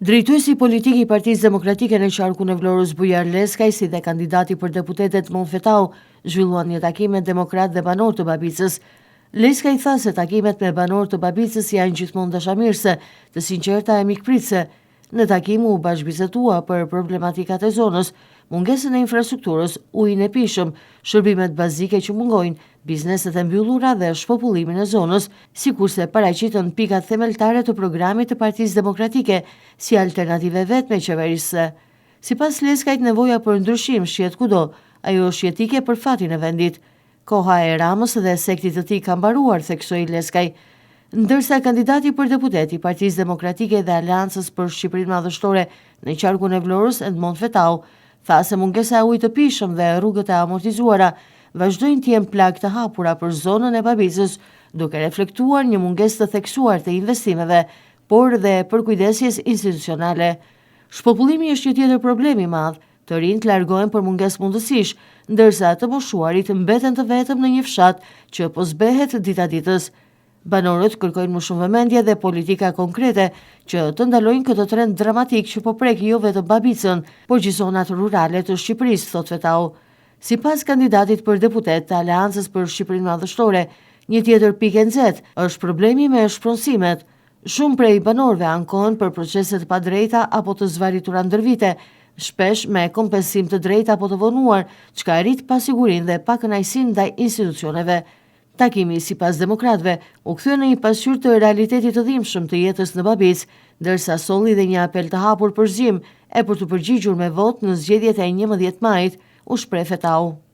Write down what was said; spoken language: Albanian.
Drejtuesi politik i Partisë Demokratike në qarkun e Vlorës Bujar Leskaj si dhe kandidati për deputet Edmond Fetau zhvilluan një takim me demokratë dhe banorë të Babicës. Leskaj tha se takimet me banorë të Babicës janë gjithmonë dashamirëse, të sinqerta e mikpritëse. Në takim u bashkëbisedua për problematikat e zonës, mungesën e infrastrukturës, ujin e pijshëm, shërbimet bazike që mungojnë, bizneset e mbyllura dhe shpopullimin e zonës, sikurse paraqitën pikat themeltare të programit të Partisë Demokratike si alternativë e vetme qeverisëse. Sipas Leskajt nevoja për ndryshim shihet kudo, ajo është jetike për fatin e vendit. Koha e Ramës dhe sektit të tij ka mbaruar, theksoi Leskaj. Ndërsa kandidati për deputet i Partisë Demokratike dhe Aleancës për Shqipërinë Madhështore në qarkun e Vlorës, Edmond Fetau, tha se mungesa e ujit të pijshëm dhe rrugët e amortizuara vazhdojnë të jenë plagë të hapura për zonën e Babicës, duke reflektuar një mungesë të theksuar të investimeve, por dhe përkujdesjes institucionale. Shpopullimi është një tjetër problem i madh, Të rinjtë largohen për mungesë mundësish, ndërsa të moshuarit mbeten të vetëm në një fshat që po zbehet dita-ditës. Banorët kërkojnë më shumë vëmendje dhe politika konkrete që të ndalojnë këtë trend dramatik që po prek jo vetëm Babicën, por gjithë zonat rurale të Shqipërisë, thotë Fetau. Sipas kandidatit për deputet të Aleancës për Shqipërinë Madhështore, një tjetër pikë e nxehtë është problemi me shpronësimet. Shumë prej banorëve ankohen për procese të padrejta apo të zvarritura ndër vite, shpesh me kompensim të drejtë apo të vonuar, çka rrit pasigurinë dhe pakënaqësinë ndaj institucioneve. Takimi, sipas demokratëve, u kthye në një pasqyrë të realitetit të dhimbshëm të jetës në Babicë, ndërsa solli dhe një apel të hapur për zgjim e për t'u përgjigjur me votë në zgjedhjet e 11 majit, u shpreh Fetau.